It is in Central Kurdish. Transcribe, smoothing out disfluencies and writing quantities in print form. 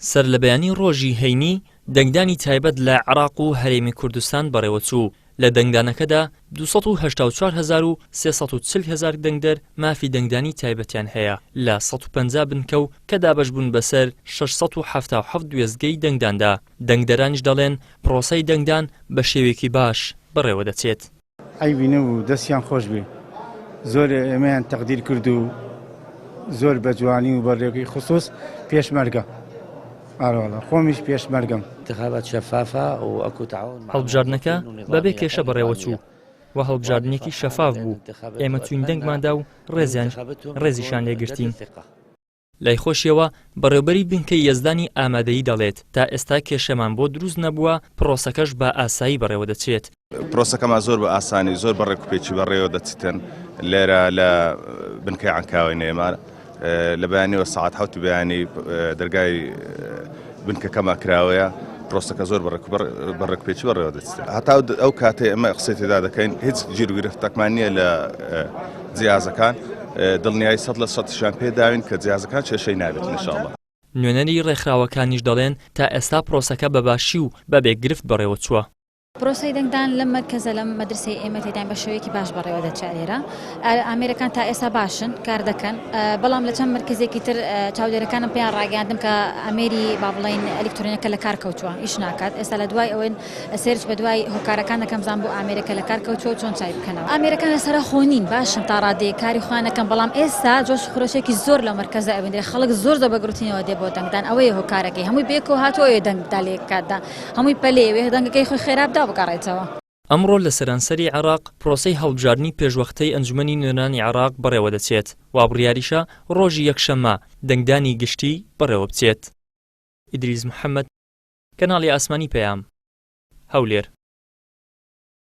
سەرلەبەیانی ڕۆژی هەینی دەنگدانی تایبەت لە عێراق و هەرێمی کوردستان بەڕێوەچوو، لە دەنگدانەکەدا 284340 هەزار دەنگدەر مافی دەنگدانی تایبەتیان هەیە لە 150 بنکە و کە دابەشبوون بەسەر 677 وێستگەی دەنگداندا، دەنگدەرانیش دەڵێن پرۆسەی دەنگدان بە شێوەیەکی باش بەڕێوەدەچێت. عەیبی نەبوو دەستیان خۆش بێ زۆر ئێمەیان تەقدیر کرد و زۆر بە جوانی و بە ڕێگەی خصوص پێشمەرگە ئارواڵە خۆمیش پێشمەرگەم. انتخابات شفافە واكو تعاون مع هەڵبژاردنەکە الموظفين بەبێ ونظامية کێشە غير بەڕێوەچوو نظامية و هەڵبژاردنێکی واضح فرحانين شەفاف لأن بوو، انتخابات ئێمە چووین وأتمنى دەنگمان دا و أن ڕێزیان منتخبتهم ڕێزیشیان يكون لێ قد گرتین. الثقة. لای خۆشیەوە بەڕێوبەری بنکەی یەزدانی ئامادەیی دەڵێت، تا ئێستا کێشەمان بۆ دروست نەبووە، پرۆسەکەش بە ئاسایی بەڕێوەدەچێت. پرۆسەکەمان زۆر بە ئاسانی زۆر بە ڕێکوپێکی بەڕێوە دەچیتن لێرە لە بنکەی عەنکاوەی نێمار لە بەیانیەوە سەعات حەوتی بەیانی دەرگای بنکەکەمان کراوەیە پرۆسەکە زۆر بە ڕێکوپێکی بەڕێوە دەچێت هەتا ئەو کاتەی ئەمە قسەی تێدا دەکەین هیچ گیروگرفتەکمان نییە لە جیازەکان دڵنیایی سەد لە سەدیشیان پێداوین کە جیازەکان کێشەی نابێت ان شاء اللە. نوێنەری ڕێکخراوەکانیش دەڵێن، تا ئێستا پرۆسەکە بە باشی و بەبێ گرفت بەڕێوەچووە. پرۆسەی دەنگدان لەم مەرکەزە لەم مەدرسەی ئێمە تێداین بە شێوەیەکی باش بەڕێوە دەچێت لێرە ئامێرەکان تا ئێستا باشن کار دەکەن بەڵام لە چەند مەرکەزێکی تر چاودێرەکانم پێیان ڕاگەیاندم کە ئامێری با بڵێین ئەلیکترۆنیەکە لە کار کەوتووە ئیش ناکات ئێستا لە دوای ئەوەین search بە دوای هۆکارەکان دەکەم بزانم بۆ ئامێرەکە لە کار کەوتووە و چۆن چای بکەنەوە. ئامێرەکان لەسەرە خۆ نین باشن تا ڕادەیەک کاری خۆیان دەکەن بەڵام ئێستا جۆش و خرۆشێکی زۆر لەو مەرکەزە ئەبینرێ خەڵک زۆر زۆر بە گڕوتینەوە دێ بۆ دەنگدان ئەوەیە هۆکارەکەی هەمووی بەیەکەوە هاتووە ئەوێ دەنگ بدا لە یەک کاتدا هەمووی پەلەیە وێ دەنگەکەی خۆی خێرا بدا و بگەڕێتەوە. ئەمڕۆ لە سەرانسەری عێراق پرۆسەی هەڵبژاردنی پێشوەختەی ئەنجومەنی نوێنەرانی عێراق بەڕێوەدەچێت، وابڕیاریشە ڕۆژی یەکشەممە دەنگدانی گشتی بەڕێوەبچێت. ئیدریس محەمەد، کەناڵی ئاسمانی پەیام، هەولێر.